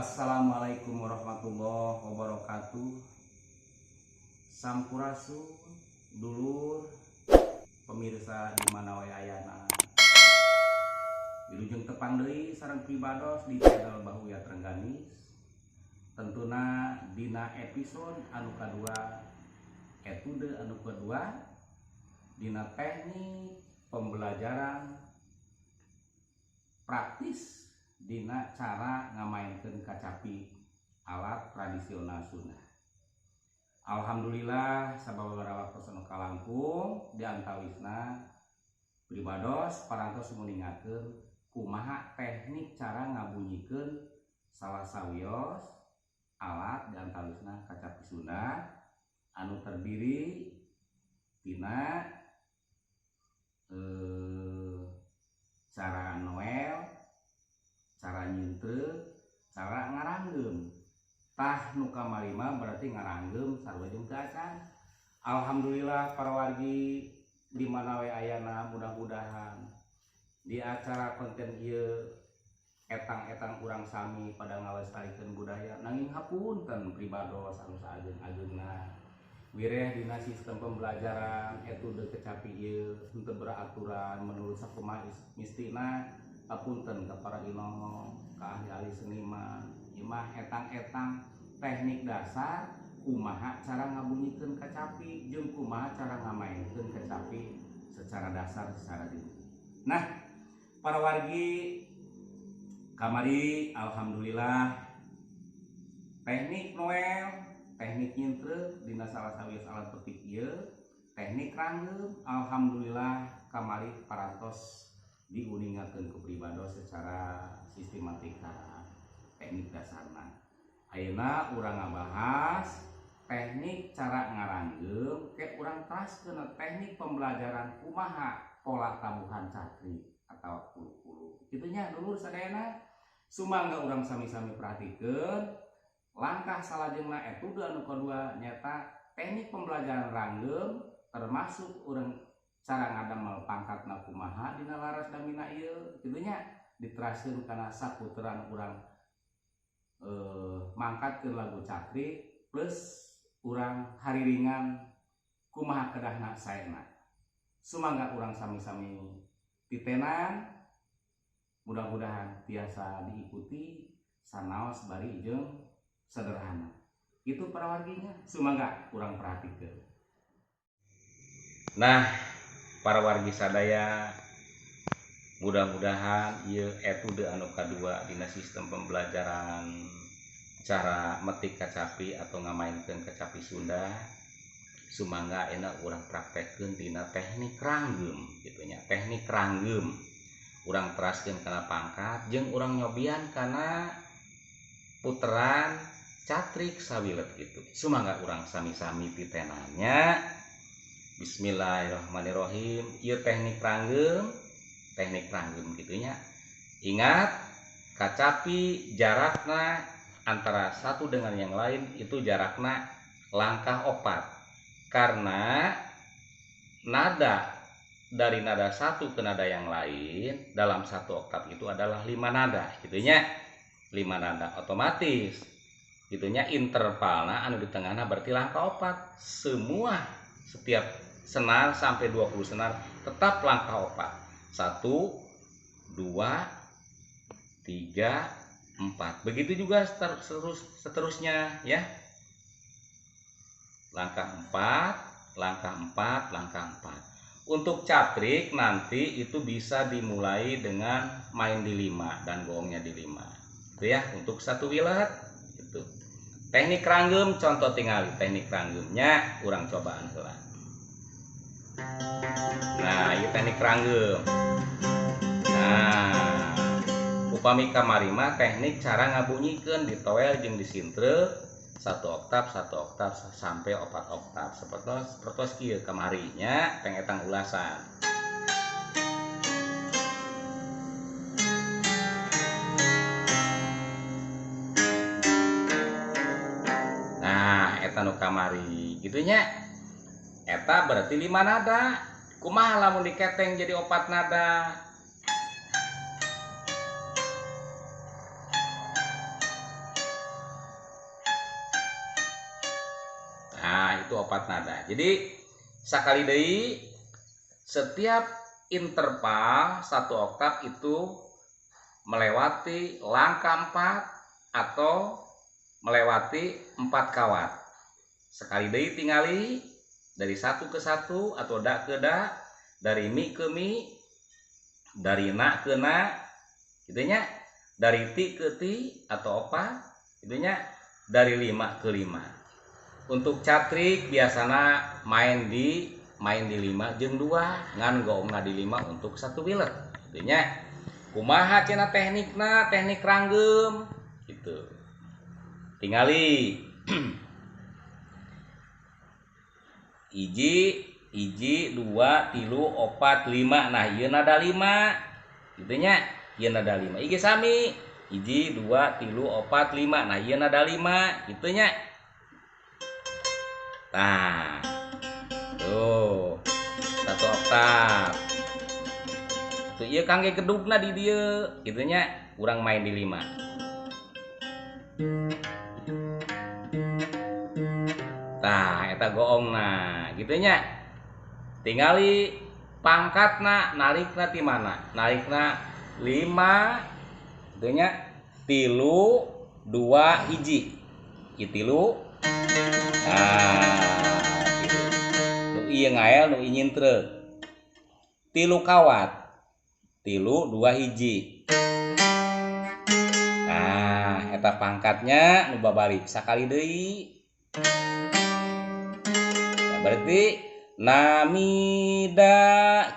Assalamualaikum warahmatullahi wabarakatuh. Sampurasun dulur pemirsa di mana wae ayana. Wilujeng tepang deui sareng pribados di channel Bahuya Trengganis. Tentuna dina episode anu kadua, etude anu kedua dina teknik pembelajaran praktis dina cara ngamainkeun kacapi alat tradisional Sunda. Alhamdulillah sababaraha waktos anu kalangkung di antawisna pribados parantos nguningakeun kumaha teknik cara ngabunyikeun salah sawios alat di antawisna kacapi Sunda anu terdiri tina cara noel, cara nyintre, cara ngaranggem. Tah nu kamari mah berarti ngaranggem sarua jeung teu acan. Alhamdulillah para wargi di mana we ayana, mudah-mudahan di acara konten ieu etang-etang urang sami pada ngalestarikeun budaya. Nanging hapunten pribados anu saageng-agengna. Wireh dina sistem pembelajaran etude kecapi ieu henteu beraturan menurut sakumaha mistina. Hapunten ka para inohong, ka ahli-ahli seniman. Ieu mah etang-etang teknik dasar kumaha cara ngabunyikeun kacapi jeung kumaha cara ngamainkeun kacapi secara dasar secara dini. Nah, para wargi kamari alhamdulillah teknik noel, teknik nyintre dina salah sawios alat petik ieu, teknik ranggem alhamdulillah kamari parantos diuningakeun ku pribados secara sistematika teknik dasarna. Ayeuna urang ngabahas teknik cara ngaranggem ke urang teraskeun teknik pembelajaran kumaha pola tabuhan cakri atau kulu-kulu. Kitu nya dulur sadayana. Sumangga urang sami-sami perhatikeun langkah salajengna etude anu kadua nyata teknik pembelajaran ranggem termasuk urang cara ngadamel pangkatna kumaha dina laras damina ieu kitu nya diteraskeun kana saputeran urang mangkatkeun lagu cakri plus urang hariringan kumaha kedahna saena. Sumangga urang sami-sami titenan, mudah-mudahan tiasa diikuti sanaos bari jeung sederhana. Itu para warginya, sumangga urang perhatikeun. Nah, para wargi sadaya, mudah-mudahan ieu etude anu kadua dina sistem pembelajaran cara metik kacapi atau ngamainkeun kacapi Sunda sumangga enak urang praktekkeun dina teknik ranggem kitu nya. Teknik ranggem urang teraskeun kana pangkat jeung urang nyobian kana puteran catrik sawilet gitu. Sumangga urang sami-sami titenannya. Bismillahirrahmanirrahim. Ieu teknik ranggem kitu nya. Ingat, kacapi jarakna antara satu dengan yang lain itu jarakna langkah opat. Karena nada dari nada satu ke nada yang lain dalam satu oktav itu adalah 5 nada gitu nya. 5 nada otomatis gitunya intervalna anu di tengahna berarti langkah opat. Semua setiap senar sampai 20 senar tetap langkah opat. 1 2 3 4. Begitu juga seterusnya ya. Langkah 4, langkah 4, langkah 4. Untuk catrik nanti itu bisa dimulai dengan main di 5 dan gongnya di 5. Itu ya untuk satu wilet itu. Teknik ranggem contoh tingali teknik ranggemnya urang cobaan heula. Nah, ieu teknik ranggem. Nah, upami kamari mah teknik cara ngabunyikeun ditoel jeung disintre 1 oktav, 1 oktav sampai 4 oktav. Sepertos kieu kamarinya pengetang ulasan. Nah, eta nu kamari kitu nya. Eta berarti 5 nada. Kumaha lamun diketeng jadi 4 nada? itu 4 nada. Jadi sakali deui setiap interval 1 oktav itu melewati langkah 4 atau melewati 4 kawat. Sekali deui tingali dari 1 ke 1 atau da ke da, dari mi ke mi, dari na ke na, gitu nya, dari ti ke ti atau opat, gitu nya, dari 5 ke 5. Untuk catrik biasana main di 5 jeung 2, ngan goongna di 5 untuk 1 wilet, gitu nya. Kumaha cenah teknikna, teknik ranggeum gitu. Tingali hiji, hiji, 2, 3, 4, 5. Nah, ieu nada 5. Gitu nya. Ieu nada 5. Ieu sami. Hiji, 2, 3, 4, 5. Nah, ieu nada 5, gitu nya. Tah. Tuh. 1 oktav. Tuh ieu kangge gedugna di dieu, gitu nya. Urang main di 5. Tah, eta goongna, gitu nya. Tingali pangkatna, narikna ti mana? Narikna 5, gitu nya, 3, 2, 1. Ieu 3. Nah, gitu. Nu ieu ngael, nu ieu nyintreuk. 3 kawat. 3, 2, 1. Nah, eta pangkatnya nu babari sakali deui. Nah, berarti namida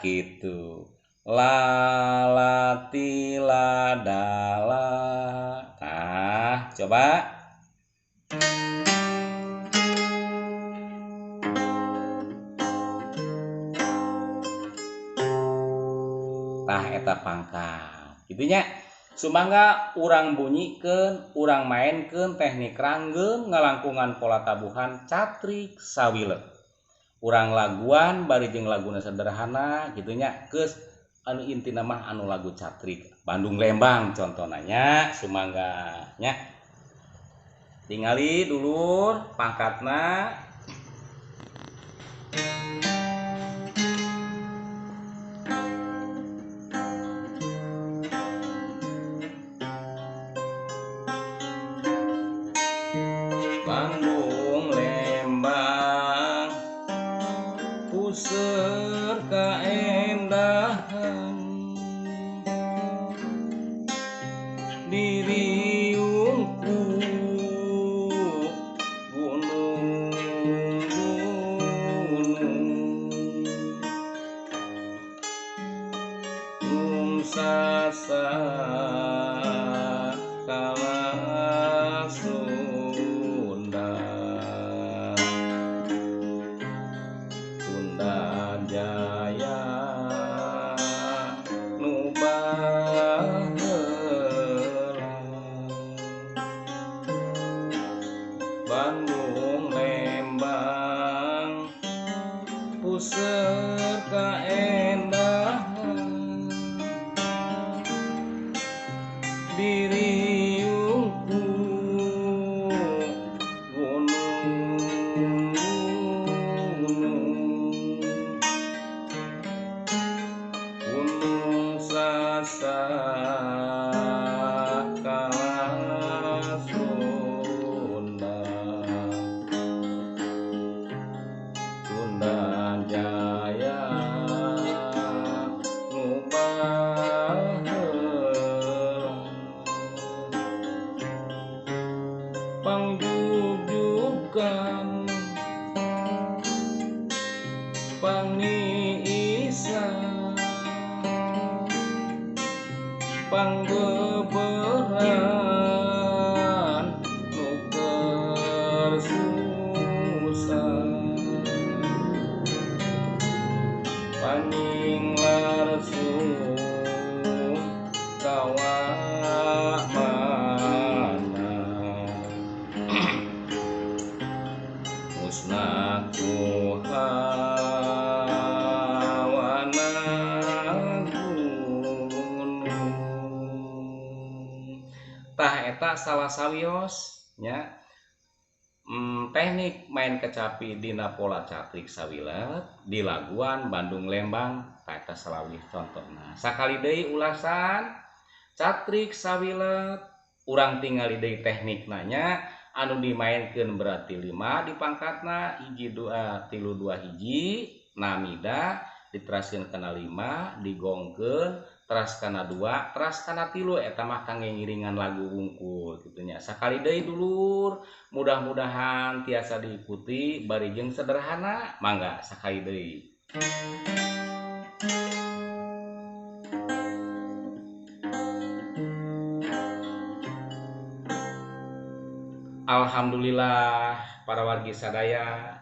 gitu. La la ti la da la. Nah, coba. Tah eta pangkat. Kitu nya. Sumangga urang bunyikeun, urang mainkeun teknik ranggeum ngalangkungan pola tabuhan catrik sawilet. Urang laguan bari jeung laguna sederhana kitu nya, geus anu intina mah anu lagu catrik Bandung Lembang contohna nya, sumangga nya. Tingali dulur pangkatna. Bandung Lembang puseur kaendahan, diriungku gunung-gunung, sasa kala Sunda, Sunda Jaya nu baheula. Bandung Lembang puseur kaendahan, diriungku gunung-gunung, gunung sasa kala Sunda, Sunda Jaya nu baheula. Pangjugjugan pangiisan pangbeberan nu keur susah, paninglar kawa mana musnah ku hawana gunung. Tah eta salah sawios nya Teknik main kecapi dina pola catrik sawilet di laguan Bandung Lembang tah eta salawih contohna. Sakali deui ulasan catrik sawilet urang tingali deui teknikna nya anu dimainkeun berarti 5 dipangkatna 1 2 3 2 1 namida diteraskeun kana 5 digongkeun teras kana 2 teras kana 3 eta mah kangge ngiringan lagu wungkul kitu nya. Sakali deui dulur mudah-mudahan tiasa diikuti bari jeung sederhana mangga sakali deui. Alhamdulillah para wargi sadaya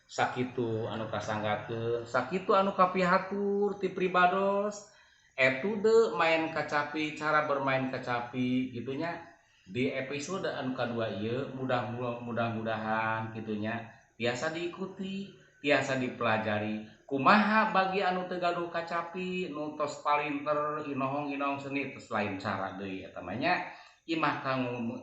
sakitu anu kasanggakeun sakitu anu kapihatur ti pribados etude main kacapi cara bermain kacapi gitunya di episode anu kadua ieu mudah-mudahan gitunya tiasa diikuti tiasa dipelajari kumaha bagi anu teu gaduh kacapi nu tos palinter inohong-inohong seni terus lain cara deui eta mah nya imah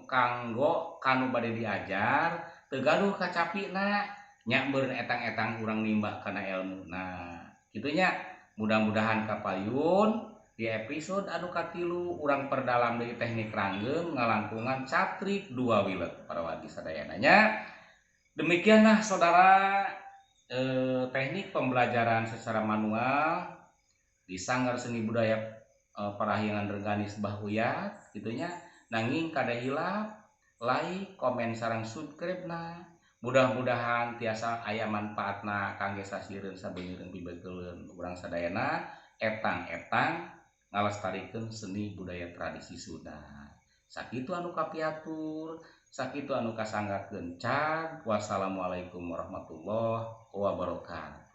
kanggo kanu bade diajar teu gaduh kacapina nya beureun etang-etang urang nimba kana elmuna gitunya. Mudah-mudahan kapayun di episode anu katilu urang perdalam deui teknik ranggeum ngalangkungan catrik 2 wilet para wargi sadayana nya. Demikianlah saudara teknik pembelajaran secara manual di Sanggar Seni Budaya Parahyangan Rengganis Bahuyat gitunya. Nanging kada hilap like, komen sareng subscribe na. Mudah-mudahan tiasa aya manfaatna kangge sasireun sabeungeun pibeukeun urang sadayana etang-etang ngalestarikeun seni budaya tradisi Sunda. Sakitu anu kapiatur, sakitu anu kasanggakeun cag. Wassalamualaikum warahmatullahi wabarakatuh.